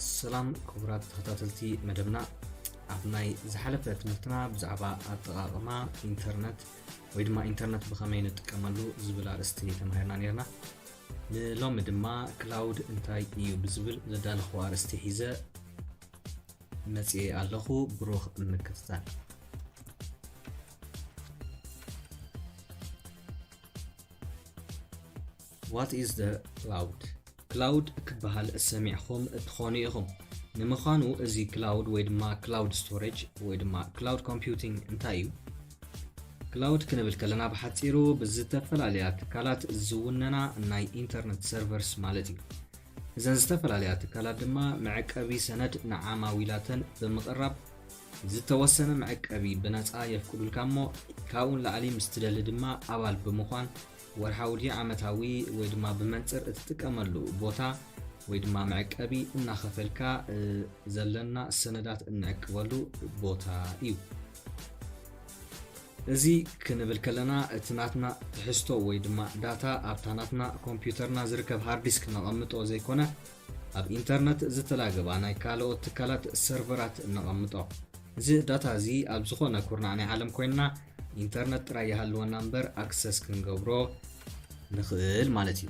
ሰላም ክቡራት ተኸታተልቲ መደብና፣ ኣብ ናይ ዝሓለፈ ትምህርትና ብዛዕባ ኣጠቓቕማ ኢንተርነት ወይ ድማ ኢንተርነት ብኸመይ ንጥቀመሉ ዝብል ኣርእስቲ ተማሂርና ነርና። ንሎሚ ድማ ክላውድ እንታይ እዩ ብዝብል ዘዳለኹ ኣርእስቲ ሒዘ መጽኤ ኣለኹ። ብሩኽ ምክትታል። What is the cloud? ክላውድ ክበሃል ሰሚዕኹም ትኾኑ ኢኹም። ንምዃኑ እዚ ክላውድ ወይ ድማ ክላውድ ስቶሬጅ ወይ ድማ ክላውድ ኮምፒውቲንግ እንታይ እዩ? ክላውድ ክንብል ከለና ብሓጺሩ ብዝተፈላለያ ትካላት ዝውነና ናይ ኢንተርነት ሰርቨርስ ማለት እዩ። እዘን ዝተፈላለያ ትካላት ድማ መዐቀቢ ሰነድ ንዓማዊላተን ብምቕራብ ዝተወሰነ መዐቀቢ ብነጻ የፍቅዱልካ እሞ ካብኡ ንላዕሊ ምስ ትደሊ ድማ ኣባል ብምዃን ወርሓዊ ድዩ ዓመታዊ ወይ ድማ ብመንጽር እትጥቀመሉ ቦታ ወይ ድማ መዐቀቢ እናኸፈልካ ዘለና ሰነዳት እንዕቅበሉ ቦታ እዩ። እዚ ክንብል ከለና እቲ ናትና ትሕዝቶ ወይ ድማ ዳታ ኣብታ ናትና ኮምፒውተርና ዝርከብ ሃርድ ዲስክ ነቐምጦ ዘይኮነ ኣብ ኢንተርነት ዝተላገባ ናይ ካልኦት ትካላት ሰርቨራት ነቐምጦ። እዚ ዳታ እዚ ኣብ ዝኾነ ኩርናዕ ናይ ዓለም ኮይንና ኢንተርነት ጥራይ ይሃልወና እምበር ኣክሰስ ክንገብሮ ንኽእል ማለት እዩ።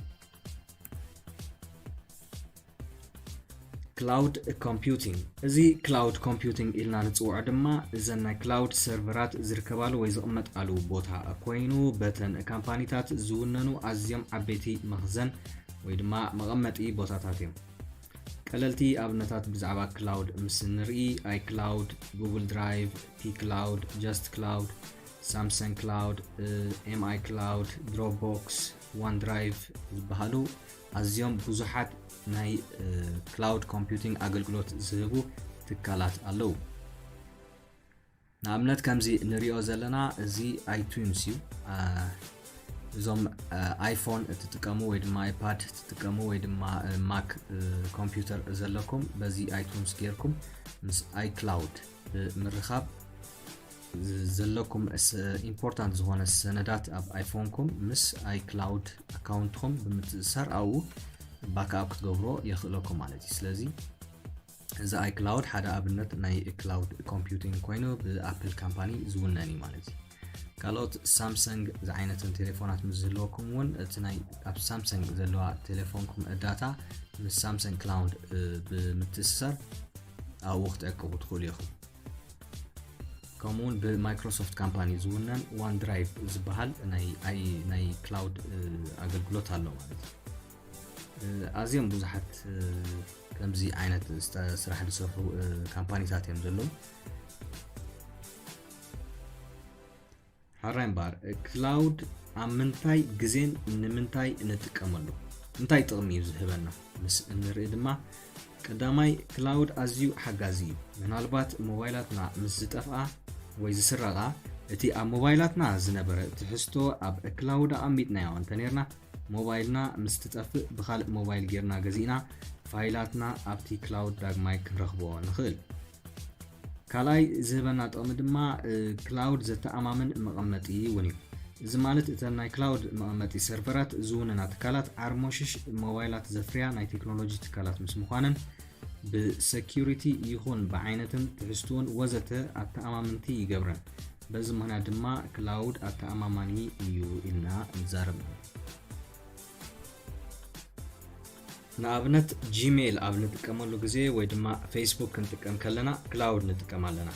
ክላውድ ኮምፒውቲንግ። እዚ ክላውድ ኮምፒውቲንግ ኢልና ንጽውዖ ድማ እዘን ናይ ክላውድ ሰርቨራት ዝርከባሉ ወይ ዝቕመጣሉ ቦታ ኮይኑ በተን ካምፓኒታት ዝውነኑ ኣዝዮም ዓበይቲ መኽዘን ወይ ድማ መቐመጢ ቦታታት እዮም። ቀለልቲ ኣብነታት ብዛዕባ ክላውድ ምስ ንርኢ፣ ኣይክላውድ፣ ጉግል ድራይቭ፣ ፒክላውድ፣ ጀስት ክላውድ፣ ሳምሰንግ ክላውድ፣ ኤምኣይ ክላውድ፣ ድሮፕቦክስ፣ ዋን ድራይቭ ዝበሃሉ ኣዝዮም ብዙሓት ናይ ክላውድ ኮምፒውቲንግ ኣገልግሎት ዝህቡ ትካላት ኣለዉ። ንኣብነት ከምዚ ንሪኦ ዘለና እዚ ኣይቱንስ እዩ። እዞም ኣይፎን እትጥቀሙ ወይ ድማ ኣይፓድ እትጥቀሙ ወይ ድማ ማክ ኮምፒውተር ዘለኩም በዚ ኣይቱንስ ጌርኩም ምስ ኣይክላውድ ብምርኻብ ዘለኩም ኢምፖርታንት ዝኾነ ሰነዳት ኣብ ኣይፎንኩም ምስ ኣይክላውድ ኣካውንትኩም ብምትእስሳር ኣብኡ ባክኣፕ ክትገብሮ የኽእለኩም ማለት እዩ። ስለዚ እዚ ኣይክላውድ ሓደ ኣብነት ናይ ክላውድ ኮምፒውቲንግ ኮይኑ ብኣፕል ካምፓኒ ዝውነን እዩ ማለት እዩ። ካልኦት ሳምሰንግ ዝዓይነትን ቴሌፎናት ምስ ዝህልወኩም እውን እቲ ናይ ኣብ ሳምሰንግ ዘለዋ ቴሌፎንኩም ዳታ ምስ ሳምሰንግ ክላውድ ብምትእስሳር ኣብኡ ክትዕቅቡ ትኽእሉ ኢኹም። ከምኡውን ብማይክሮሶፍት ካምፓኒ ዝውነን ዋን ድራይቭ ዝበሃል ናይ ክላውድ ኣገልግሎት ኣሎ ማለት እዩ። ኣዝዮም ብዙሓት ከምዚ ዓይነት ስራሕ ዝሰርሑ ካምፓኒታት እዮም ዘለዉ። ሓራይ እምበኣር ክላውድ ኣብ ምንታይ ግዜን ንምንታይ ንጥቀመሉ? እንታይ ጥቕሚ እዩ ዝህበና? ምስ እንርኢ ድማ ቀዳማይ ክላውድ ኣዝዩ ሓጋዚ እዩ። ምናልባት ሞባይላትና ምስ ዝጠፍኣ ወይ ዝስረቓ እቲ ኣብ ሞባይላትና ዝነበረ ትሕዝቶ ኣብ ክላውድ ኣቐሚጥናዮ እንተኔርና ሞባይልና ምስ ትጠፍእ ብኻልእ ሞባይል ጌርና ገዚእና ፋይላትና ኣብቲ ክላውድ ዳግማይ ክንረኽቦ ንኽእል። ካልኣይ ዝህበና ጥቕሚ ድማ ክላውድ ዘተኣማምን መቐመጢ እውን እዩ። እዚ ማለት እተን ናይ ክላውድ መቐመጢ ሰርቨራት ዝውንና ትካላት ዓርሞሽሽ ሞባይላት ዘፍርያ ናይ ቴክኖሎጂ ትካላት ምስ ምዃነን ብሰኪዩሪቲ ይኹን ብዓይነትን ትሕዝትኡን ወዘተ ኣተኣማምንቲ ይገብረን። በዚ ምኽንያት ድማ ክላውድ ኣተኣማማኒ እዩ ኢልና ንዛረብ። ንኣብነት ጂሜል ኣብ ንጥቀመሉ ግዜ ወይ ድማ ፌስቡክ ክንጥቀም ከለና ክላውድ ንጥቀም ኣለና።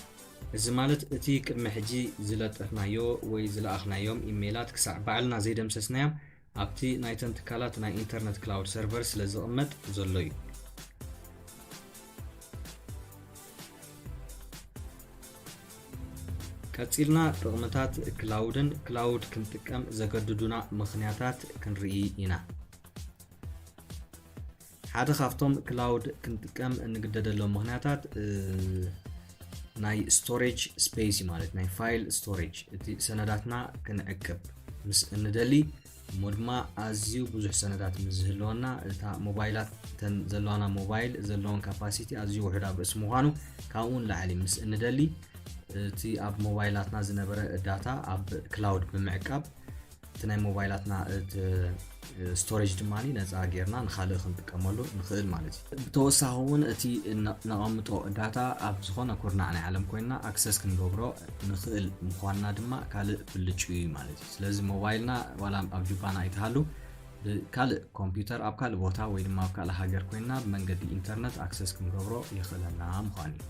እዚ ማለት እቲ ቅድሚ ሕጂ ዝለጠፍናዮ ወይ ዝለኣኽናዮም ኢሜይላት ክሳዕ ባዕልና ዘይደምሰስናዮም ኣብቲ ናይተን ትካላት ናይ ኢንተርነት ክላውድ ሰርቨር ስለ ዝቕመጥ ዘሎ እዩ። ቀጺልና ጥቕምታት ክላውድን ክላውድ ክንጥቀም ዘገድዱና ምኽንያታት ክንርኢ ኢና። ሓደ ካብቶም ክላውድ ክንጥቀም እንግደደሎም ምኽንያታት ናይ ስቶሬጅ ስፔስ እዩ ማለት ናይ ፋይል ስቶሬጅ እቲ ሰነዳትና ክንዕቅብ ምስ እንደሊ እሞ ድማ ኣዝዩ ብዙሕ ሰነዳት ምስ ዝህልወና እታ ሞባይላት እተን ዘለዋና ሞባይል ዘለዎን ካፓሲቲ ኣዝዩ ውሑድ ኣብ ርእሲ ምዃኑ ካብኡ ንላዕሊ ምስ እንደሊ እቲ ኣብ ሞባይላትና ዝነበረ ዳታ ኣብ ክላውድ ብምዕቃብ እቲ ናይ ሞባይላትና እቲ ስቶሬጅ ድማ ነፃ ጌርና ንኻልእ ክንጥቀመሉ ንኽእል ማለት እዩ። ብተወሳኺ እውን እቲ ነ- ነቐምጦ ዳታ ኣብ ዝኾነ ኩርናዕ ናይ ዓለም ኮይንና ኣክሰስ ክንገብሮ ንኽእል ምዃንና ድማ ካልእ ብልጭ እዩ ማለት እዩ። ስለዚ ሞባይልና ዋላ ኣብ ጁባና ኣይትሃሉ፣ ብካልእ ኮምፒውተር ኣብ ካልእ ቦታ ወይ ድማ ኣብ ካልእ ሃገር ኮይንና ብመንገዲ ኢንተርነት ኣክሰስ ክንገብሮ የኽእለና ምዃን እዩ።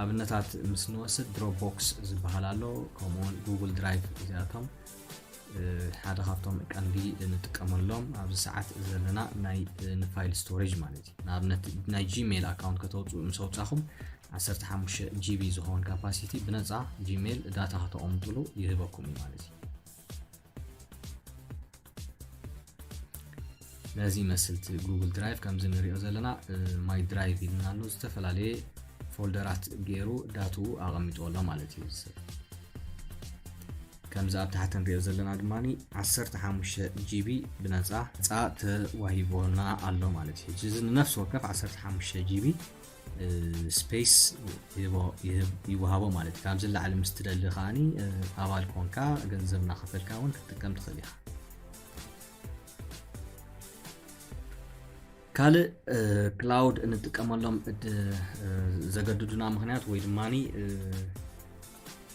ኣብነታት ምስ ንወስድ ድሮፕቦክስ ዝበሃል ኣሎ፣ ከምኡውን ጉግል ድራይቭ፣ እዚኣቶም ሓደ ካብቶም ቀንዲ ንጥቀመሎም ኣብዚ ሰዓት ዘለና ናይ ንፋይል ስቶሬጅ ማለት እዩ። ንኣብነት ናይ ጂሜል ኣካውንት ከተውፅኡ ምስ ኣውፃኹም ዓሰርተ ሓሙሽተ ጂቢ ዝኸውን ካፓሲቲ ብነፃ ጂሜል ዳታ ከተቐምጥሉ ይህበኩም እዩ ማለት እዩ። ነዚ ይመስል እቲ ጉግል ድራይቭ ከምዚ ንሪኦ ዘለና ማይ ድራይቭ ኢልና ኣሎ፣ ዝተፈላለየ ፎልደራት ገይሩ ዳትኡ ኣቐሚጡ ኣሎ ማለት እዩ። እዚ ሰብ ከምዚ ኣብ ታሕቲ ንሪኦ ዘለና ድማ ዓሰርተ ሓሙሽተ ጂቢ ብነፃ ነፃ ተዋሂቦና ኣሎ ማለት እዩ። እዚ ንነፍሲ ወከፍ ዓሰርተ ሓሙሽተ ጂቢ ስፔስ ይወሃቦ ማለት እዩ። ካብዚ ላዕሊ ምስ ትደሊ ከዓኒ ኣባል ኮንካ ገንዘብ እናኸፈልካ እውን ክትጥቀም ትኽእል ኢኻ። ካልእ ክላውድ እንጥቀመሎም ዘገድዱና ምኽንያት ወይ ድማ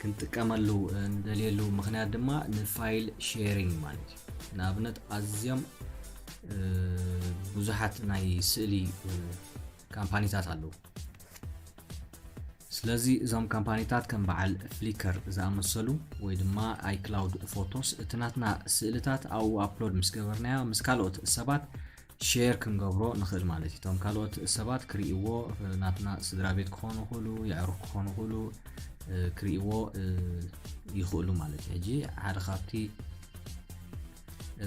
ክንጥቀመሉ እንደልየሉ ምኽንያት ድማ ንፋይል ሼሪንግ ማለት እዩ። ንኣብነት ኣዝዮም ብዙሓት ናይ ስእሊ ካምፓኒታት ኣለዉ። ስለዚ እዞም ካምፓኒታት ከም በዓል ፍሊከር ዝኣመሰሉ ወይ ድማ ኣይክላውድ ፎቶስ እቲ ናትና ስእልታት ኣብኡ ኣፕሎድ ምስ ገበርናዮ ምስ ካልኦት ሰባት ሼር ክንገብሮ ንኽእል ማለት እዩ። እቶም ካልኦት ሰባት ክርእይዎ ናትና ስድራ ቤት ክኾኑ ይኽእሉ፣ የዕሩኽ ክኾኑ ይኽእሉ፣ ክርእይዎ ይኽእሉ ማለት እዩ። ሕጂ ሓደ ካብቲ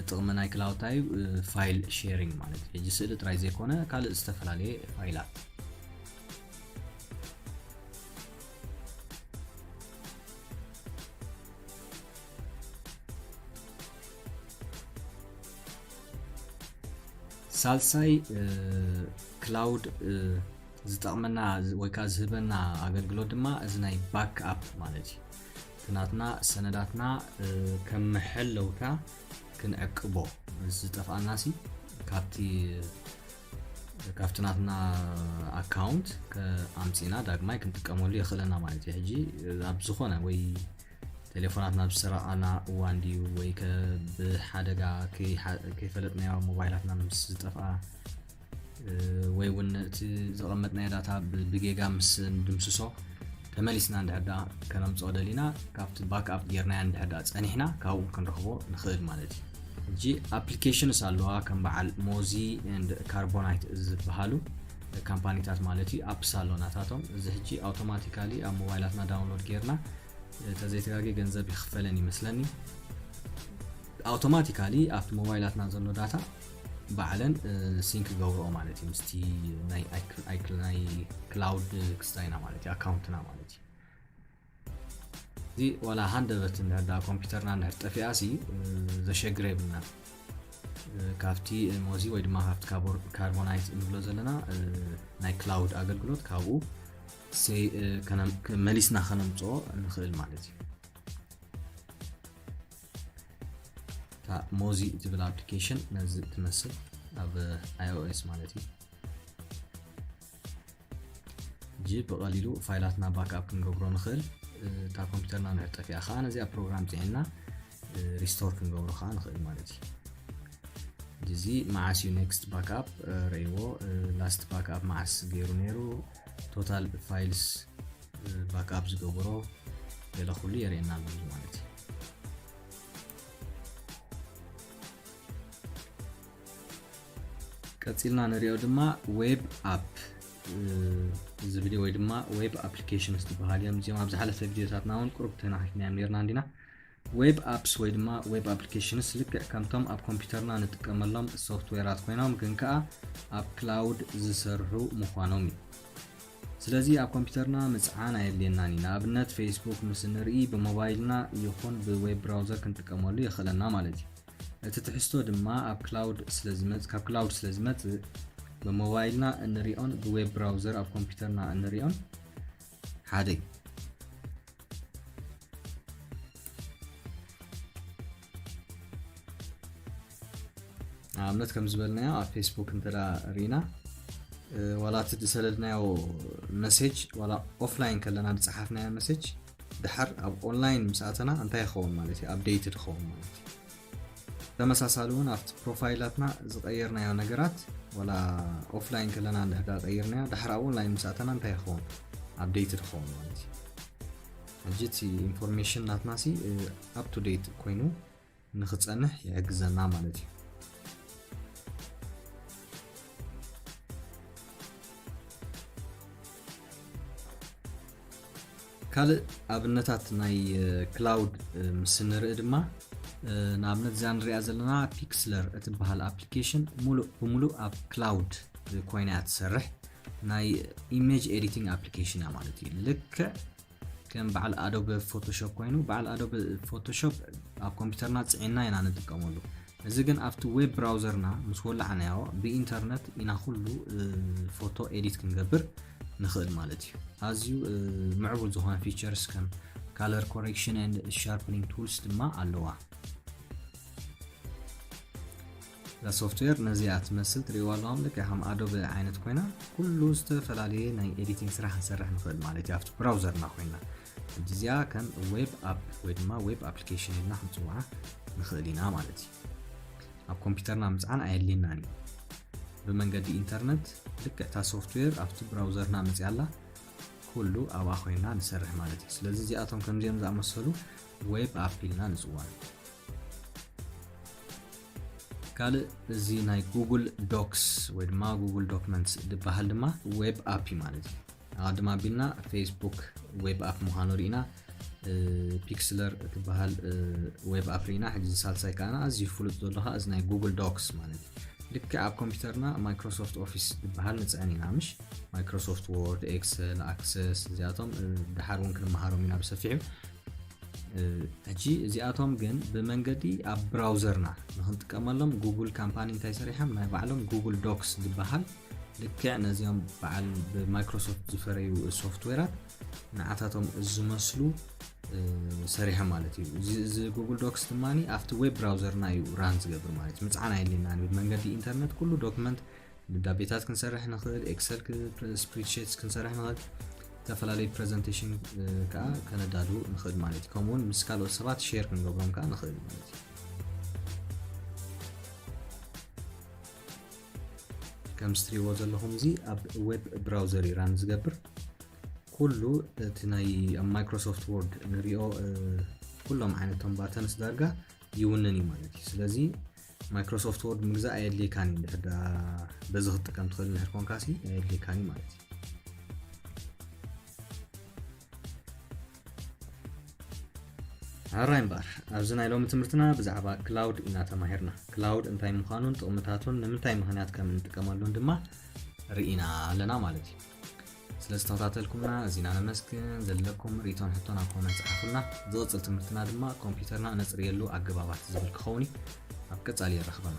ጥቕሚ ናይ ክላውድ እንታይ እዩ? ፋይል ሼሪንግ ማለት እዩ። ሕጂ ስእሊ ጥራይ ዘይኮነ ካልእ ዝተፈላለየ ፋይላት ሳልሳይ ክላውድ ዝጠቕመና ወይ ከዓ ዝህበና ኣገልግሎት ድማ እዚ ናይ ባክ ኣፕ ማለት እዩ። እቲ ናትና ሰነዳትና ከም መሐለውታ ክንዕቅቦ ምስ ዝጠፍኣና ሲ ካብቲ ካብቲ ናትና ኣካውንት ኣምፂና ዳግማይ ክንጥቀመሉ የኽእለና ማለት እዩ። ሕጂ ኣብ ዝኾነ ወይ ቴሌፎናትና ዝሰረቓና እዋን ድዩ ወይ ከ ብሓደጋ ከይፈለጥናዮ ሞባይላትና ምስ ዝጠፍኣ ወይ እውን እቲ ዘቐመጥናዮ ዳታ ብጌጋ ምስ ድምስሶ ተመሊስና እንድሕር ደኣ ከነምፅኦ ደሊና ካብቲ ባክኣፕ ጌርናዮ እንድሕር ደኣ ፀኒሕና ካብኡ ክንረኽቦ ንኽእል ማለት እዩ። ሕጂ ኣፕሊኬሽንስ ኣለዋ ከም በዓል ሞዚ ኤንድ ካርቦናይት ዝበሃሉ ካምፓኒታት ማለት እዩ ኣፕስ ኣሎ ናታቶም። እዚ ሕጂ ኣውቶማቲካሊ ኣብ ሞባይላትና ዳውንሎድ ጌርና ተዘይተጋጌ ገንዘብ ይኽፈለን ይመስለኒ። ኣውቶማቲካሊ ኣብቲ ሞባይላትና ዘሎ ዳታ ባዕለን ሲንክ ገብረኦ ማለት እዩ ምስቲ ናይ ክላውድ ክስታይና ማለት እዩ ኣካውንትና ማለት እዩ። እዚ ዋላ ሃንደበት እንድሕር ደኣ ኮምፒውተርና እንድሕር ጠፊኣ ሲ ዘሸግር የብልና። ካብቲ ሞዚ ወይ ድማ ካብቲ ካርቦናይት እንብሎ ዘለና ናይ ክላውድ ኣገልግሎት ካብኡ መሊስና ከነምፅኦ ንኽእል ማለት እዩ። እታ ሞዚ ትብል ኣፕሊኬሽን ነዚ ትመስል ኣብ iOS ማለት እዩ። ሕጂ ብቐሊሉ ፋይላትና ባክኣፕ ክንገብሮ ንኽእል። እታ ኮምፒውተርና እንድሕር ጠፊኣ ከዓ ነዚኣ ፕሮግራም ፅዒንና ሪስቶር ክንገብሮ ከዓ ንኽእል ማለት እዩ። እዚ መዓስ እዩ ኔክስት ባክኣፕ ረእይዎ፣ ላስት ባክኣፕ መዓስ ገይሩ ነይሩ፣ ቶታል ፋይልስ ባክኣፕ ዝገበሮ ገለ ኩሉ የርእየና ኣሎ ማለት እዩ። ቀፂልና ንሪኦ ድማ ዌብ ኣፕ ዝብል ወይ ድማ ዌብ ኣፕሊኬሽንስ ዝበሃል እዮም። እዚኦም ኣብ ዝሓለፈ ቪዲዮታትና እውን ቁሩብ ተናኺፍናዮም ነርና እንዲና። ዌብ ኣፕስ ወይ ድማ ዌብ ኣፕሊኬሽንስ ልክዕ ከምቶም ኣብ ኮምፒውተርና ንጥቀመሎም ሶፍትዌራት ኮይኖም ግን ከኣ ኣብ ክላውድ ዝሰርሑ ምዃኖም እዩ። ስለዚ ኣብ ኮምፒውተርና ምፅዓን ኣየድልየናን እዩ። ንኣብነት ፌስቡክ ምስ እንርኢ ብሞባይልና ይኹን ብዌብ ብራውዘር ክንጥቀመሉ የኽእለና ማለት እዩ። እቲ ትሕዝቶ ድማ ኣብ ክላውድ ስለዝመፅ ካብ ክላውድ ስለዝመፅእ ብሞባይልና እንሪኦን ብዌብ ብራውዘር ኣብ ኮምፒውተርና እንሪኦን ሓደ እዩ። ኣብነት ከም ዝበልናዮ ኣብ ፌስቡክ እንተ ርኢና፣ ዋላ እቲ ዝሰደድናዮ መሴጅ ዋላ ኦፍላይን ከለና ዝፀሓፍናዮ መሴጅ ድሓር ኣብ ኦንላይን ምስ ኣተና እንታይ ይኸውን ማለት እዩ? ኣፕዴይትድ ይኸውን ማለት እዩ። ተመሳሳሊ እውን ኣብቲ ፕሮፋይላትና ዝቀየርናዮ ነገራት ዋላ ኦፍላይን ከለና እንድሕዳ ቀይርናዮ ድሓር ኣብ ኦንላይን ምስ ኣተና እንታይ ይኸውን? ኣፕዴይትድ ይኸውን ማለት እዩ። ሕጂ እቲ ኢንፎርሜሽን ናትና ሲ ኣፕ ቱ ዴት ኮይኑ ንክፀንሕ ይሕግዘና ማለት እዩ። ካልእ ኣብነታት ናይ ክላውድ ምስ ንርኢ ድማ ንኣብነት እዛ ንሪኣ ዘለና ፒክስለር እትበሃል ኣፕሊኬሽን ሙሉእ ብሙሉእ ኣብ ክላውድ ኮይና እያ ትሰርሕ። ናይ ኢሜጅ ኤዲቲንግ ኣፕሊኬሽን እያ ማለት እዩ። ልክዕ ከም በዓል ኣዶበ ፎቶሾፕ ኮይኑ በዓል ኣዶበ ፎቶሾፕ ኣብ ኮምፒውተርና ፅዒና ኢና ንጥቀመሉ። እዚ ግን ኣብቲ ዌብ ብራውዘርና ምስ ወላዕናዮ ብኢንተርነት ኢና ኩሉ ፎቶ ኤዲት ክንገብር ንኽእል ማለት እዩ። ኣዝዩ ምዕቡል ዝኾነ ፊቸርስ ከም color correction and sharpening tools ድማ ኣለዋ። እዛ ሶፍትዌር ነዚኣ ትመስል ትሪእዋ ኣለኹም። ልክዕ ከም ኣዶበ ዓይነት ኮይና ኩሉ ዝተፈላለየ ናይ ኤዲቲንግ ስራሕ ክንሰርሕ ንኽእል ማለት እዩ ኣብቲ ብራውዘርና ኮይና። ሕጂ እዚኣ ከም ዌብ ኣፕ ወይ ድማ ዌብ ኣፕሊኬሽን ኢልና ክንፅውዓ ንኽእል ኢና ማለት እዩ። ኣብ ኮምፒውተርና ምፅዓን ኣየድልየናን እዩ። ብመንገዲ ኢንተርነት ልክዕ እታ ሶፍትዌር ኣብቲ ብራውዘርና መፅያ ኣላ ኩሉ ኣብኣ ኮይና ንሰርሕ ማለት እዩ። ስለዚ እዚኣቶም ከምዚኦም ዝኣመሰሉ ዌብ ኣፕ ኢልና ንፅውዖም። ካልእ እዚ ናይ ጉግል ዶክስ ወይ ድማ ጉግል ዶክመንትስ ዝበሃል ድማ ዌብ ኣፕ እዩ ማለት እዩ። ኣቐድም ኣቢልና ፌስቡክ ዌብ ኣፕ ምዃኑ ርኢና፣ ፒክስለር እትበሃል ዌብ ኣፕ ርኢና። ሕጂ እዚ ሳልሳይ ከኣ ኣዝዩ ፍሉጥ ዘሎ ከኣ እዚ ናይ ጉግል ዶክስ ማለት እዩ። ልክዕ ኣብ ኮምፒውተርና ማይክሮሶፍት ኦፊስ ዝበሃል ንፅዕን ኢና ምሽ? ማይክሮሶፍት ወርድ፣ ኤክሰል፣ ኣክሰስ እዚኣቶም ድሓር እውን ክንመሃሮም ኢና ብሰፊሑ። ሕጂ እዚኣቶም ግን ብመንገዲ ኣብ ብራውዘርና ንክንጥቀመሎም ጉግል ካምፓኒ እንታይ ሰሪሖም ናይ ባዕሎም ጉግል ዶክስ ዝበሃል ልክዕ ነዚኦም በዓል ብማይክሮሶፍት ዝፈረዩ ሶፍትዌራት ንዓታቶም ዝመስሉ ሰሪሖም ማለት እዩ። እዚ ጉግል ዶክስ ድማ ኣብቲ ዌብ ብራውዘርና እዩ ራን ዝገብር ማለት እዩ። ምፅዓን ኣየድልየናን እዩ። ብመንገዲ ኢንተርነት ኩሉ ዶክመንት ንዳቤታት ክንሰርሕ ንኽእል፣ ኤክሰል ስፕሪድሺትስ ክንሰርሕ ንኽእል፣ ዝተፈላለዩ ፕሬዘንቴሽን ከዓ ከነዳሉ ንኽእል ማለት እዩ። ከምኡ እውን ምስ ካልኦት ሰባት ሼር ክንገብሮም ከዓ ንኽእል ማለት እዩ። ከም ስትሪዎ ዘለኹም እዚ ኣብ ዌብ ብራውዘር እዩ ራን ዝገብር። ኩሉ እቲ ናይ ኣብ ማይክሮሶፍት ወርድ ንሪኦ ኩሎም ዓይነቶም ባተንስ ዳርጋ ይውንን እዩ ማለት እዩ። ስለዚ ማይክሮሶፍት ወርድ ምግዛእ ኣየድልየካን እዩ። እንድሕር ዳ በዚ ክትጥቀም ትኽእል እንድሕር ኮንካ ሲ ኣየድልየካን እዩ ማለት እዩ። ሕራይ እምበኣር ኣብዚ ናይ ሎሚ ትምህርትና ብዛዕባ ክላውድ ኢና ተማሂርና። ክላውድ እንታይ ምዃኑን ጥቕምታቱን ንምንታይ ምኽንያት ከም እንጥቀመሉን ድማ ርኢና ኣለና ማለት እዩ። ስለ ዝተኸታተልኩምና እዚና ነመስግን። ዘለኩም ርእይቶን ሕቶን ኣብ ኮመንት ጸሓፉልና። ዝቕጽል ትምህርትና ድማ ኮምፒውተርና እነጽርየሉ ኣገባባት ዝብል ክኸውን እዩ። ኣብ ቀጻሊ የራኽበና።